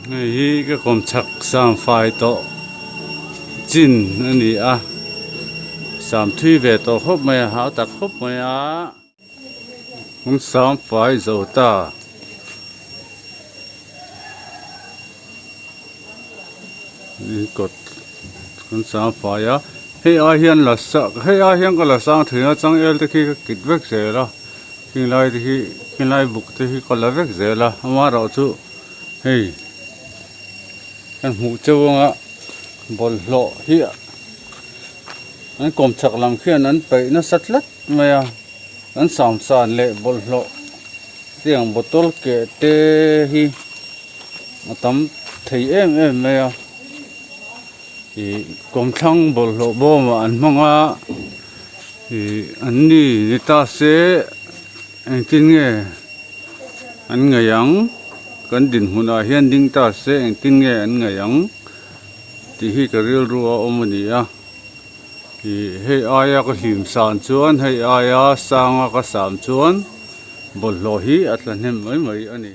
Hei hi ka kawm chhak sam fai tawh chin a ni a sam thui ve tawh khawp mai a hau tak khawp mai a an sam fai zo ta. Kawt kan sang fai a hei ai hian la sa hei ai hian ka la sang thin a changel te khi ka kit vek zel a khing lai te khi khing lai buk te khi ka la vek zel a amaherawh chu hei kan hmuh cheu anga bawlhhlawh hi an kawm chak lam khian an peih nasa tlat mai a an samsan leh bawlhhlawh tiang bottle keh te hi. A tam thei em em mai a ih kawmthlang bawlhhlawh bawm ah an hmang a ih an ni ni ta se engtin nge an ngaih ang kan dinhmun ah hian ding ta se engtin nge an ngaih ang tih hi ka rilru a awm a ni a ih hei aia ka hlim san chuan hei aia sanga ka sam chuan bawlhhlawh hi a tla hnem mai mai a ni.